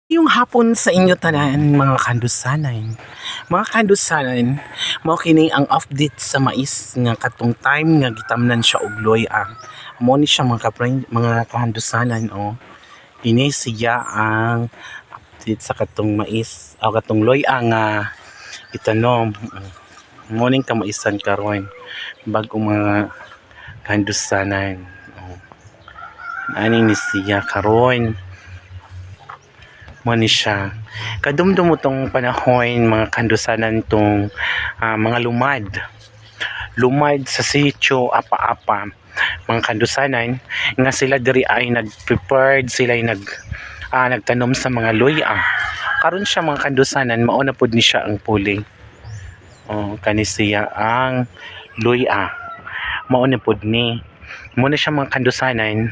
Maayong hapon sa inyo tanan, mga kandusanan. Mga kandusanan, mao kini ang update sa mais nga katong time nga gitamnan siya og luy-a. Mao ni siya, mga kapren, mga kahandusanan, oh. Kini siya ang update sa katong mais o katong luy-a nga itanom. Mao ning kamaisan karon bag-o, mga kandusanan. Oh. Ani ni siya karon, mo ni siya. Kadumdum mo tong panahon, mga kandusanan, tong mga lumad. Lumad sa sitio Apa-apa, mga kandusanan, nga sila diri ay nag-prepared, sila ay nagtanom sa mga luya. Karon siya, mga kandusanan, mao na pud ni siya ang puli. Oh, kani siya ang luya. Mao na pud ni. Mo na siya, mga kandusanan,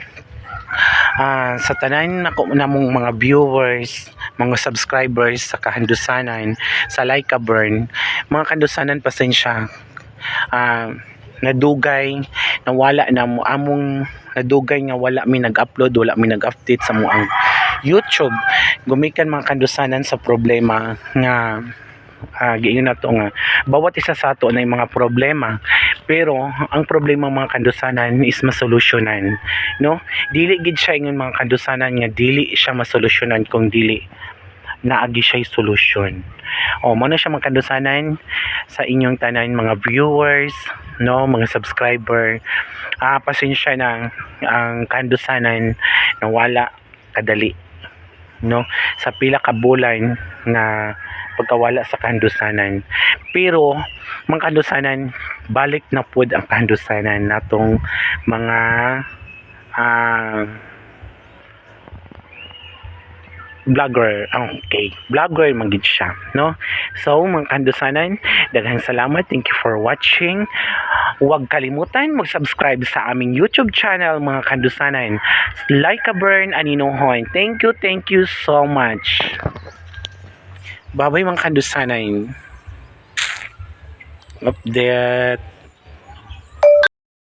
sa tanan nako namong mga viewers, mga subscribers sa kahandusanan, sa Laika Burn, mga kandusanan, pasensya. Nadugay nawala na mo among nadugay nga wala mi nag-upload, wala mi nag-update sa among YouTube. Gumikan, mga kandusanan, sa problema nga giingon nato nga bawat isa sa ato na mga problema, pero ang problema, mga kandusanan, is masolusyonan, no? Dili gid siya ingon, mga kandusanan, nga dili siya masolusyonan kung dili naagi siya solusyon. O mo na siya, mga kandusanan, sa inyong tanan mga viewers, no, mga subscriber, pasensya na ang kandusanan nawala kadali, no, sa pila ka bulan nga pagkawala sa kandusanan. Pero mga kandusanan, balik na pud ang kandusanan natong mga vlogger. Okay, vlogger man gid siya, no? So mga kandusanan, daghang salamat, thank you for watching. Huwag kalimutan mag-subscribe sa aming YouTube channel, mga kandusanan, Like a Burn Aninohon. Thank you, thank you so much. Bye bye, mga kandusanan. Update.